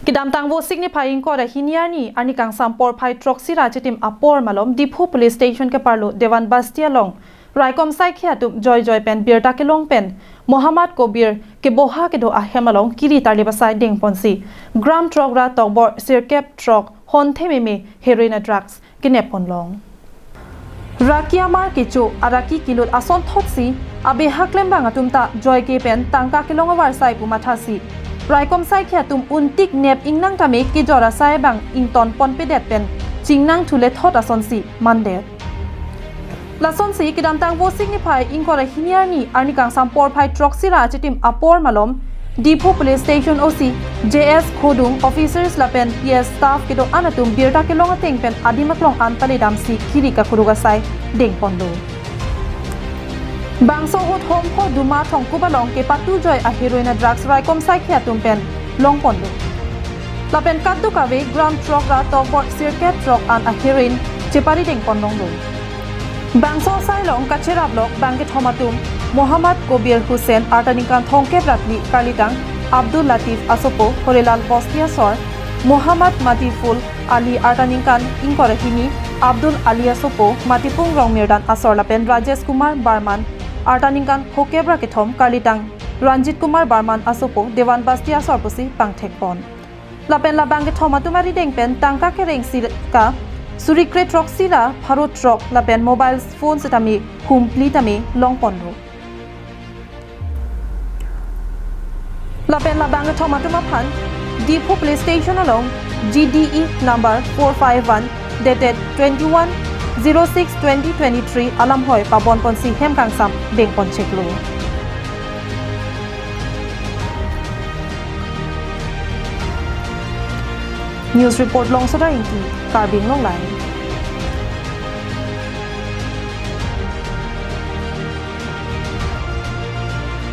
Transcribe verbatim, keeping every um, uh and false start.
Kedamtang Vosik niphai ingkoi ra hini arni, arni kangsam porphai throksi ra achitim apor malom Diphu Police Station keparlo Dewan Basti along raikom saikhi atum joijoi pen birta kelong pen Mohammad Kobir keboha kedo ahem along kiri tarlip asai dengponsi gram throk ra tokbor sirkep throk honthe meme heroin a drugs kenep ponlong. Raki amar kecho araki kilut asonthotsi abeha klembang atum ta joike pen tangka kelong avarsai pu mathasi raikom saikhi atum untik nep ingnang tame kejor asai abang ington ponpedet pen chingnang thule thot asonsi mandet. Lasonsi kedamtang Vosik niphai ingkoi ra hini arni, arni kangsam porphai throksi ra achitim apor malom Diphu Police Station O C J S Khodung, officers lapen P S staff kedo-an atum birta kelong ateng pen adim aklong an paledamsi kiri kakuruk asai dengponlo. Bangso ahut Hompho Duma Thongkup along kepatujoi a heroin a drugs raikom saikhi atum pen longponlo. Lapen kadokave gram throk ra tokbor sirkep throk an a heroin chepari dengponlonglo. Bangso asai along kacherap lok bangkethom atum Mohammad Kobir Hussain arta ningkan thomkep ra phli karlitang Abdul Latif asopo Horilal Bosti asor, Mohammad Matiful Ali arta ningkan ingkoi ra hini Abdul Ali asopo Matipung Rongmirdan asor lapen Rajesh Kumar Barman arta ningkan phokep ra kethom karlitang Ranjit Kumar Barman asopo Dewan Basti asor pusi pangthekpon. Lapen labangkethom atum arideng pen tangka kereng sika suri kre throksi ra pharo throk lapen mobile phone setame hum phli tame longponlo. Lapen labangkethom atum aphan Diphu Police Station along G D E number four five one dated twenty-one zero six twenty twenty-three alamhoi pabonponsi hem kangsam dengponcheklo. News report Longsoda Ingti, Karbi Anglong Live.